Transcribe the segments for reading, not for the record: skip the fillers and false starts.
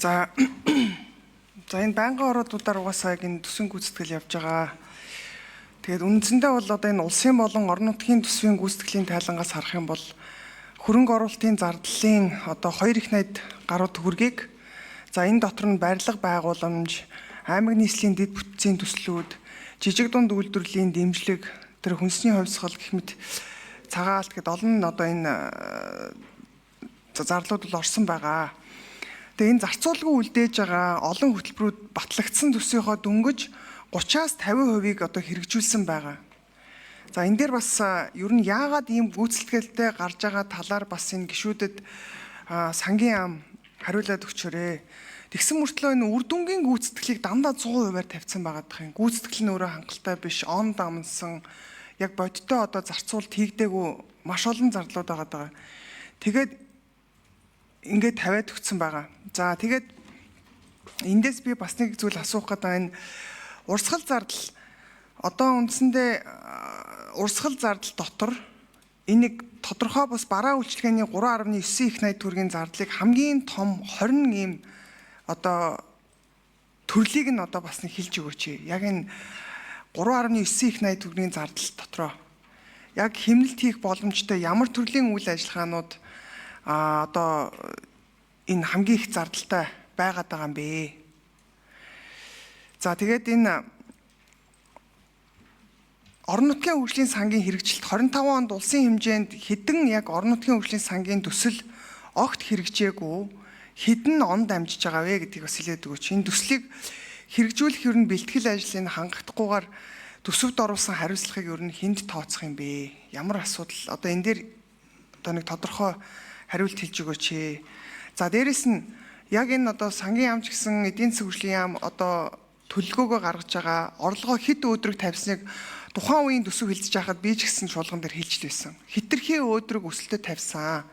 За за энэ байнгын ороодуудаар угаасаа яг энэ төсвийн гүйцэтгэл явж байгаа. Тэгээд үндсэндээ бол одоо энэ улсын болон орон нутгийн төсвийн гүйцэтгэлийн тайлангаас харах юм бол хөрөнгө оруулалтын зардлын одоо 2 их 80 гаруй төгрөгийг за энэ дотор нь барилга байгууламж, аймаг нийслэлийн дэд бүтцийн төслүүд, жижиг дунд үйлдвэрлэлийн дэмжлэг, тэр хүнсний хувьсгал гэх мэт цагаалт гэд олон одоо энэ зарлууд бол орсон байгаа. Тэгээ энэ зарцуулгүй үлдээж байгаа олон хөтөлбөрүүд батлагдсан төсвийнхөө дөнгөж 30-аас 50%-ийг одоо хэрэгжүүлсэн байгаа. За энэ дээр бас ер нь яагаад ийм гүйцэтгэлтэй гарч байгаа талаар бас энэ гишүүдэд сангийн яам хариулаад өгчөөрэй. Тэгсэн мөртлөө энэ үр дүнгийн гүйцэтгэлийг дандаа 100%-аар тавьсан байгаа дах юм. Гүйцэтгэл нь өөрөө хангалттай биш, он дамнсан, яг бодиттой одоо зарцуулалт хийгдээгүй маш олон зардлууд байгаа даа. Тэгээд ингээд тавиад өгсөн байгаа. За тэгээд эндээс би бас нэг зүйл асуух гэдэг энэ урсгал зардал одоо үндсэндээ урсгал зардал дотор энийг тодорхой бус бараа үйлчилгээний 3.9 их 80 төгрөгийн зардлыг хамгийн том 20 ийм одоо төрлийг нь одоо бас нэг хэлж өгөөч. Яг энэ 3.9 их 80 төгрөгийн зардал дотроо яг хэмнэлт хийх боломжтой ямар төрлийн үйл ажиллагаанууд одоо энэ хамгийн их зардалтай байгаад байгаа юм бэ? За тэгээд энэ орон нутгийн хөгжлийн сангийн хэрэгжилт 25 онд улсын хэмжээнд хэдэн яг орон нутгийн хөгжлийн сангийн төсөл огт хэрэгжээгүй хэдэн он дамжиж байгаа вэ гэдгийг бас хэлээд өгөөч. Энэ төслийг хэрэгжүүлэх ер нь бэлтгэл ажлыг хангахдахгүйгээр төсөвд оруулсан хариуцлагыг ер нь хүнд тооцох юм бэ? Ямар асуудал одоо энэ дээр одоо нэг тодорхой хариулт хэлж өгөөч. За дээрэс нь яг энэ одоо сангийн яам ч гэсэн эдийн засгийн хөгжлийн яам одоо төлөвлөгөөгөө гаргаж байгаа орлогоо хэд өөдрөг тавьсныг тухайн үеийн төсөв хилцэж байхад би ч гэсэн чуулган дээр хэлж л байсан. Хитрхи өөдрөг өсөлтөд тавьсан.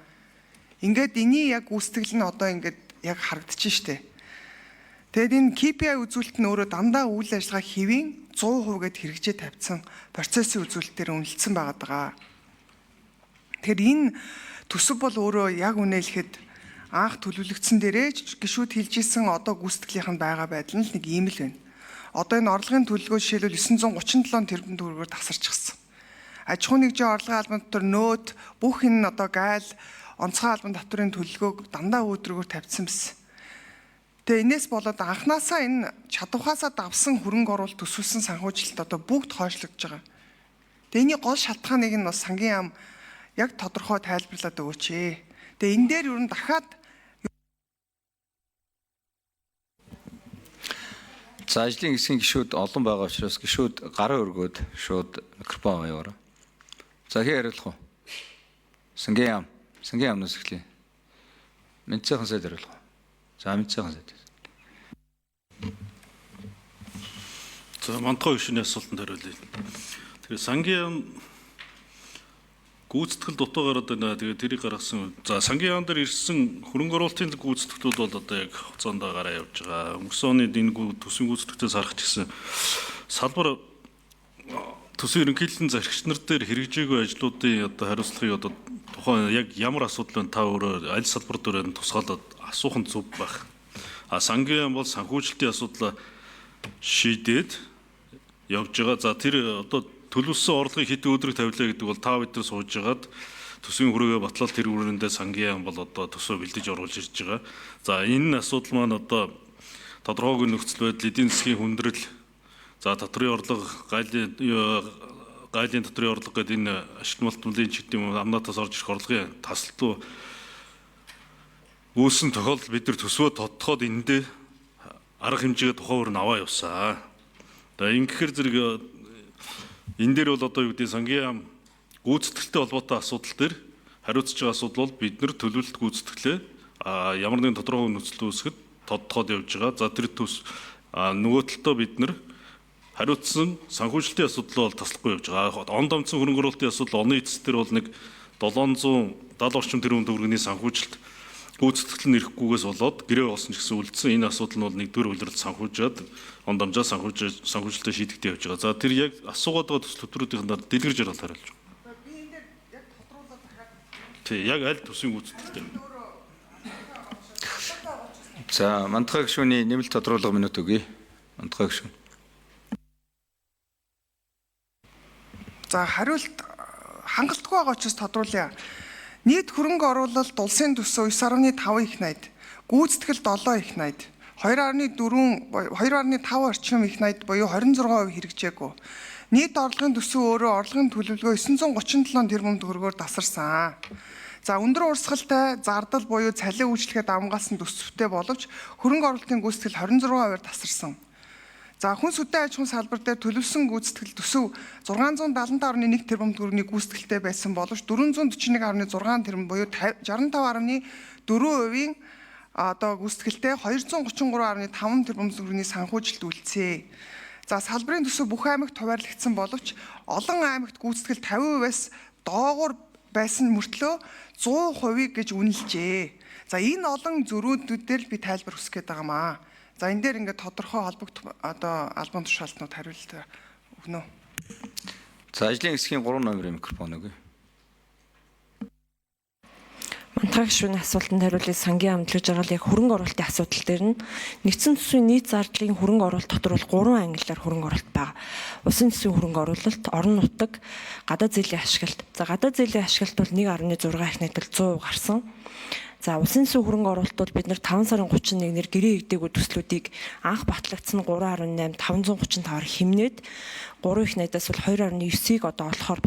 Ингээд энэний яг гүйцэтгэл нь одоо ингээд яг харагдчих штэ. Тэгээд энэ KPI үзүүлэлт нь өөрөө дандаа үйл ажиллагаа хэвийн 100% гэд хэрэгжээ тавьсан процессын үзүүлэлтээр үнэлсэн байгаа даа. Тэгэхээр энэ төсөв бол өөрөө яг үнэлэхэд анх төлөвлөгдсөн дээрээ гишүүд хэлж исэн одоо гүйцэтгэлийнх нь байгаа байдал нь л нэг ийм л байна. Одоо энэ орлогын төлөвлөгөө жишээлбэл 937 тэрбум төгрөгөөр тасарчихсан. Аж ахуйн нэгжийн орлогын албан дотор нөөт бүх энэ одоо гайл онцгой албан татврын төлөвлөгөөг дандаа өөдрөгөөр тавьсан байсан. Тэгээ энэс болоод анханасаа энэ чадвахаасаа давсан хөрөнгө оруулалт төсвөлсөн санхүүжилт одоо бүгд хойшлогдож байгаа. Тэгээ энэний гол шалтгааныг нь бас сангийн яам яг тодорхой тайлбарлаад өгөөч. Тэгээ энэ дээр ер нь дахиад За ажлын хэсгийн гишүүд олон байгаа учраас гишүүд гараа өргөөд шууд микрофон аваарай. За хий хариулах уу? Сангийн яам. Сангийн яамнаас эхлэе. Мэдсэхэн сайд хариулах уу? За мэдсэхэн сайд. За мантгой гишүүний асуултанд хариулъя. Тэгэхээр сангийн яам гүйцэтгэл дутуу гараад байна. Тэгээд тэрийг гаргасан. За сангийн яам дээр ирсэн хөрөнгө оруулалтын гүйцэтгэлүүд бол одоо яг хугацаанд гараа явж байгаа. Өнгөрсөн оны энэ төсвийн гүйцэтгэлээс харах ч гэсэн салбар төсвийн ерөнхийллийн зархигч нар дээр хэрэгжээгүй ажлуудын одоо хариуцлагыг одоо тухайн яг ямар асуудал вэ та өөрөө аль салбар дээр нь тусгаалаад асуух нь зөв байх. А сангийн яам бол санхүүжилтийн асуудлаа шийдээд явж байгаа. За тэр одоо төлөвлөсөн орлогыг хэд өдрөг тавилаа гэдэг бол та бид нар сууж байгаад төсвийн хүрээгээ батлал тэр хүрээндээ сангийн яам бол одоо төсөө бэлдэж оруулж ирж байгаа. За энэ асуудал маань одоо тодорхойгүй нөхцөл байдал, эдийн засгийн хүндрэл, за татврын орлого, гайлын татврын орлого гэдэг энэ ашиг малтмалын ч гэдэг юм амнаатаас орж ирэх орлогын тасалтуу үүсэн тохиолдолд бид нар төсвөө тодтоход эндээ арга хэмжээгээ тухайн үр нь аваа явсан. За ингэхээр зэрэг энэ дээр бол одоо юу гэдэг сангийн яам гүйцэтгэлтэй холбоотой асуудал дээр хариуцж байгаа асуудал бол бид нар төлөвлөлт гүйцэтгэлээ ямар нэгэн тодорхой нөхцөл үүсгэхэд тодтоход явж байгаа. За тэр төс нөгөө талдаа бид нар хариуцсан санхүүжилтийн асуудал бол таслахгүй явж байгаа. Он дамцсан хөрөнгө оруулалтын асуудал оны эцэс дээр бол нэг 770 орчим тэрбум төгрөгийн санхүүжилт гүйцэтгэл нь ирэхгүйгээс болоод гэрээ болсон ч гэсэн үлдсэн. Энэ асуудал нь бол нэгдүгээр улиралд санхүүжээд он дамжаа санхүүжилтээ шийдэгдээ явж байгаа. За тэр яг асуугаад байгаа төсөл хөтөлбөрүүдийн дараа дэлгэр жаргал хариулж байна. Би энэ дээр яг тодруулаад дахиад Тий, яг аль төсвийн гүйцэтгэлтэй. За, Мандахай гишүүний нэмэлт тодруулга минут өгье. Мандахай гишүүн. За, хариулт хангалтгүй байгаа учраас тодруулъя. Нийт хөрөнгө оруулалт улсын төсөв 9.5 их найд, гүйцэтгэл 7 их найд, 2.4 2.5 орчим их найд буюу 26% хэрэгжээгүй. Нийт орлогын төсөв өөрөө орлогын төлөвлөгөө 937 тэрбум төгрөгөөр тасарсан. За, өндөр урсгалтай зардал буюу цалин үйлчлэгээ давамгаалсан төсөвтэй боловч хөрөнгө оруулалтын гүйцэтгэл 26%-аар тасарсан. За, хүн сүдэн аж ахуйн салбар дээр төлөвлөсөн гүйцэтгэл төсөв 675.1 тэрбум төгрөгийн гүйцэтгэлтэй байсан боловч 441.6 тэрбум буюу 65.4%-ийн одоо гүйцэтгэлтэй 233.5 тэрбум төгрөгийн санхүүжилт үлдсэ. За, салбарын төсөв бүх аймагт хуваарлагдсан боловч олон аймагт гүйцэтгэл 50%-аас доогуур байсан мөртлөө 100% гэж үнэлжээ. За, энэ олон зөрүүдүүд дээр л би тайлбар хүсэх гээд байгаа маа. За, энэ дээр ингээд тодорхой холбогдох одоо албан тушаалтнууд хариулт өгнө. За, ажлын хэсгийн 3 номерын микрофон өгье. Мантахай гишүүний асуултанд хариулъя. Сангийн яам төлөж байгаа л яг хөрөнгө оруулалтын асуудал дээр нь нэгдсэн төсвийн нийт зардлын хөрөнгө оруулалт дотор бол 3 ангиллаар хөрөнгө оруулалт байгаа. Улсын төсвийн хөрөнгө оруулалт, орон нутаг, гадаад зээлийн ашиглалт. За, гадаад зээлийн ашиглалт бол 1.6 их найдал 100% гарсан. За, улсын төсвийн хөрөнгө оруулалт бол бид нар 5 сарын 31-ээр гэрээ игдээгүй төслүүдийг анх батлагдсан 3.8 535-аар хэмнээд 3 их найдаас бол 2.9-ийг одоо олохоор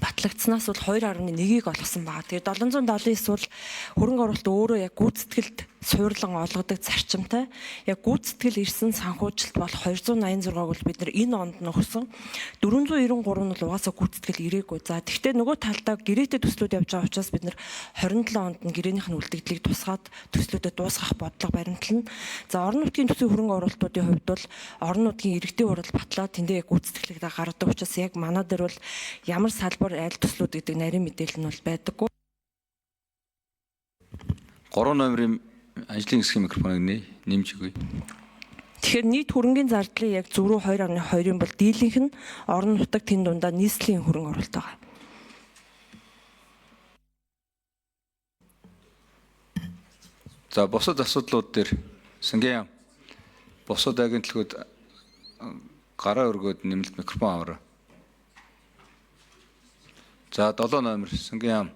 батлагдсанаас бол 2.1-ийг олгосон байгаа. Тэгээд 779 бол хөрөнгө оруулалт өөрөө яг гүйцэтгэлд суурлан олгодог зарчимтай. Яг гүйцэтгэл ирсэн санхүүжилт бол 286-г бол бид нар энэ онд нөхсөн. 493 нь бол угаасаа гүйцэтгэл ирээгүй. За, тэгвэл нөгөө талдаа гэрээтэй төслүүд явж байгаа учраас бид нар 27 онд нь гэрээнийх нь үлдэгдлийг тусгаад төслүүдэд дуусгах бодлого баримтлана. За, орон нутгийн төсвийн хөрөнгө оруулалтуудын хувьд бол орон нутгийн иргэдийн хурал батлаад тэндээ яг гүйцэтгэлийг гаргадаг учраас яг манай дээр бол ямар салбар аль төслүүд гэдэг нарийн мэдээлэл нь бол байдаггүй. 3 номерын ажлын хэсгийн микрофоныг нэмж өгье. Тэгэхээр нийт хөрөнгийн зардлын яг зөрүү 2.2-ын бол дийлэнх нь орон нутаг, тэн дундаа нийслэлийн хөрөнгө оруулалт байгаа. За, бусад асуудлууд дээр Сангийн яам бусад агентлагууд гараа өргөөд нэмэлт микрофон аваарай. За, 7 номер Сангийн яам.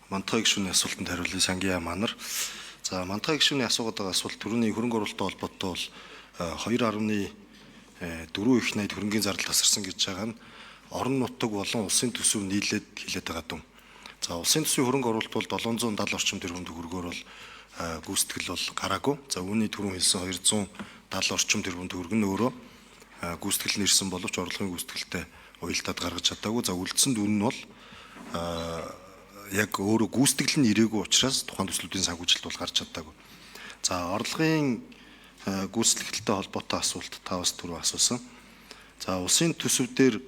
Мантахай гишүүний асуултанд хариулъя. Сангийн яам манар. За, Мантахай гишүүний асуугаад байгаа асуулт түрүүний хөрөнгө оруулалттай холбоотой бол 2.4 их найд хөрөнгийн зардал тасарсан гэж байгаа нь орон нутаг болон улсын төсөв нийлээд хилээд байгаа дүн. За, улсын төсвийн хөрөнгө оруулалт бол 770 орчим тэрбум төгрөгөөр бол гүйцэтгэл бол гараагүй. За, үүний түрүүн хэлсэн 270 орчим тэрбум төгрөг нь өөрөө гүйцэтгэл нь ирсэн боловч орлогын гүйцэтгэлтэй уялдаад гаргаж чадаагүй. За, үлдсэн дүн нь бол яг өөрөө гүйцэтгэл нь ирээгүй учраас тухайн төслүүдийн санхүүжилт бол гарч чадаагүй. За, орлогын гүйцэтгэлтэй холбоотой асуулт та бас түрүү асуусан. За, улсын төсөв дээр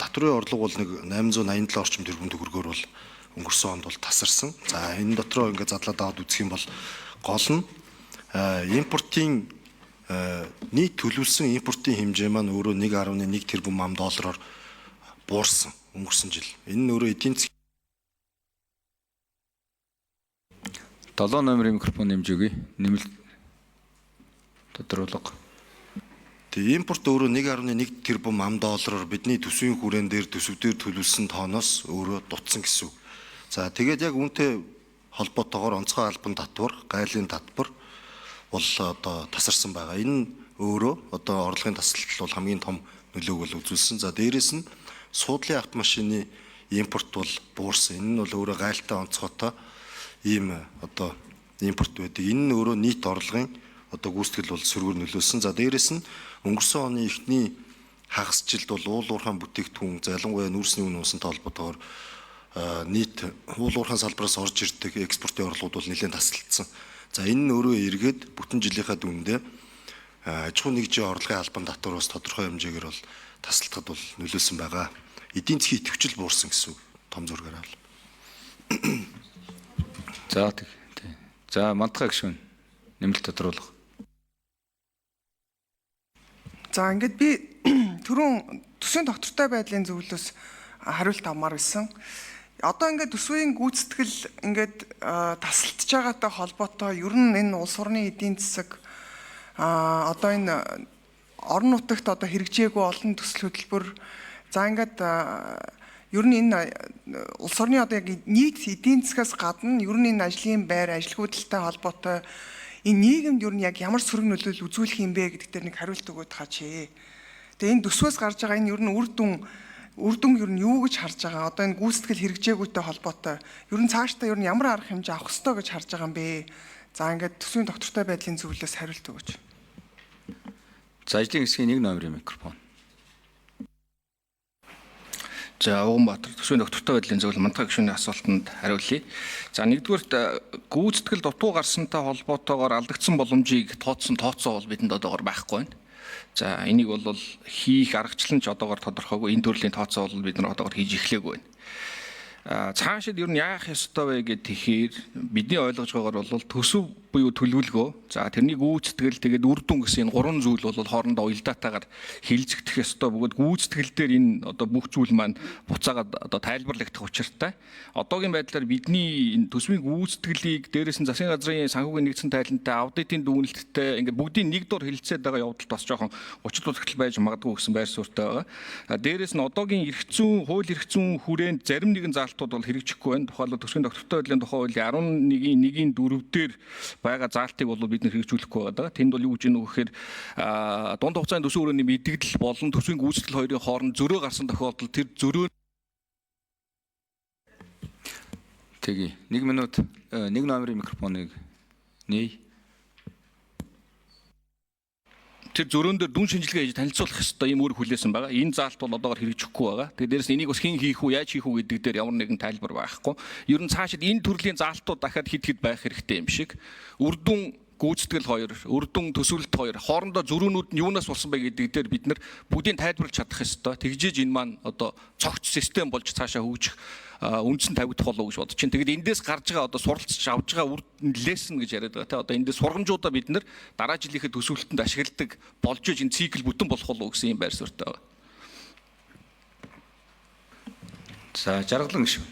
татврын орлого бол нэг 887 орчим тэрбум төгрөгөөр бол өнгөрсөн онд бол тасарсан. За, энэ дотроо ингээд задлаад аваад үзэх юм бол гол нь импортын нийт төлөвлөсөн импортын хэмжээ маань өөрөө 1.1 тэрбум ам доллараар буурсан өнгөрсөн жил. Энэ нь өөрөө эдийн засгийн 7 номерын микрофон нэмж өгье. Нэмэлт тодруулга. Тэгээ импорт өөрөө 1.1 тэрбум ам доллараар бидний төсвийн хүрээн дээр төсөв дээр төлөвлөсөн тооноос өөрөө дутсан гэсэн үг. За, тэгээд яг үүнтэй холбоотойгоор онцгой албан татвар, гайлын татвар бол одоо тасарсан байгаа. Энэ нь өөрөө одоо орлогын таслалт бол хамгийн том нөлөөг бол үзүүлсэн. За, дээрэс нь суудлын автомашины импорт бол буурсан. Энэ нь бол өөрөө гайлтай онцгойтой ийм одоо импорт байдаг. Энэ нь өөрөө нийт орлогын одоо гүйцэтгэл бол сөргөөр нөлөөлсөн. За, дээрэс нь өнгөрсөн оны эхний хагас жилд бол уул уурхайн бүтээгдэхүүн, ялангуяа нүүрсний үн унсантай холбоотойгоор нийт уул уурхайн салбараас орж ирдэг экспортын орлогууд бол нэлээд таслагдсан. За, энэ нь өөрөө эргээд бүтэн жилийнхаа дүндээ аж ахуйн нэгжийн орлогын албан татвараас тодорхой хэмжээгээр бол таслалтад бол нөлөөлсөн байгаа. Эдийн засгийн идэвхжил буурсан гэсэн үг том зургаар авал. За, тэг. За, Мантахай гишүүн нэмэлт тодруулга. За, ингээд би түрүүн төсвийн тогтвортой байдлын зөвлөлөөс хариулт авмаар байсан. Одоо ингээд төсвийн гүйцэтгэл ингээд тасалдж байгаатай холбоотой ер нь энэ улс орны эдийн засаг одоо энэ орон нутагт одоо хэрэгжээгүй олон төсөл хөтөлбөр за ингээд ер нь энэ улс орны одоо яг нийт эдийн засгаас гадна ер нь энэ ажлын байр ажилгүйдэлтэй холбоотой энэ нийгэмд ер нь яг ямар сөрөг нөлөөлөл үзүүлэх юм бэ гэдэг дээр нэг хариулт өгөөд хаач. Тэгээ энэ төсвөөс гарч байгаа энэ ер нь үр дүн ер нь юу гэж харж байгаа? Одоо энэ гүйцэтгэл хэрэгжээгүйтэй холбоотой ер нь цаашдаа ер нь ямар арга хэмжээ авах ёстой гэж харж байгаа юм бэ? За ингээд төсвийн доктортой байдлын зөвлөлөөс хариулт өгөөч. За ажлын хэсгийн 1 номерын микрофон. За Уганбаатар төсвийн доктортой байдлын зөвлөл Мантгай гишүүний асуултанд хариулъя. За нэгдүгээрт гүйцэтгэл дутуу гарсантай холбоотойгоор алдагдсан боломжийг тооцсон тооцоо бол бидэнд одоогор байхгүй байна. За энийг бол хийх аргачлал нь ч одоогор тодорхойгүй. Энэ төрлийн тооцоо бол бид нар одоогор хийж эхлээгүй байна. Цаашид ер нь яах ёстой вэ гэхээр бидний ойлгож байгаагаар бол төсөв буюу төлөвлөгөө, за тэрний гүйцэтгэл, тэгээд үр дүн гэсэн энэ гурван зүйл бол хоорондоо уялдаатайгаар хилцэгдэх ёстой бөгөөд гүйцэтгэл дээр энэ одоо бүх зүйл маань буцаагаад одоо тайлбарлагдах учиртай. Одоогийн байдлаар бидний энэ төсвийн гүйцэтгэлийг дээрээс нь засгийн газрын санхүүгийн нэгдсэн тайлантай аудитын дүгнэлттэй ингээд бүгдийн нэг дор хилцээд байгаа явдалд бас жоохон учир дутагдал байж магадгүй гэсэн байр суурьтай байгаа. Дээрээс нь одоогийн эрх зүйн, хууль эрх зүйн хүрээнд зарим нэгэн заалтууд бол хэрэгжихгүй байна. Тухайлбал төсвийн доктортой байдлын тухай хуулийн 11-ийн 1-ийн 4 дээр байгаа заалтыг бол бид нэр хэрэгжүүлэхгүй байгаа. Тэнд бол юу гэж ийм вэ гэхээр дунд хугацааны төсвийн өрөөний мэдэгдэл болон төсвийн гүйцэтгэл хоёрын хооронд зөрөө гарсан тохиолдолд тэр зөрөө Тэгье. 1 минут 1 номерын микрофоныг нээе. Тэр зөрөөн дээр дүн шинжилгээ хийж танилцуулах ёстой ийм үүрэг хүлээсэн байгаа. Энэ заалт бол одоогор хэрэгжихгүй байгаа. Тэгээд дээрэс нь энийг бас хэн хийх үү, яаж хийх үү гэдэг дээр ямар нэгэн тайлбар байхгүй. Ер нь цаашид энэ төрлийн заалтууд дахиад хэд хэд байх хэрэгтэй юм шиг. Үр дүн гүйцэтгэл хоёр, үр дүн төсөөлөлт хоёр хоорондоо зөрүүнүүд нь юунаас болсон бэ гэдэг дээр бид нар бүгдийг тайлбарлаж чадах ёстой. Тэгжээж энэ маань одоо цогц систем болж цаашаа хөгжих үндсэн тавигдах болов уу гэж бодож чинь. Тэгэд эндээс гарч байгаа одоо суралцж авч байгаа үр лессон гэж яриад байгаа те. Одоо эндээс сургамжуудаа бид нар дараа жилийнхээ төсөөлөлтөнд ашигладаг болж иж энэ цикл бүтэн болох болов уу гэсэн юм байр суурьтай байгаа. За жаргалан гишүүн.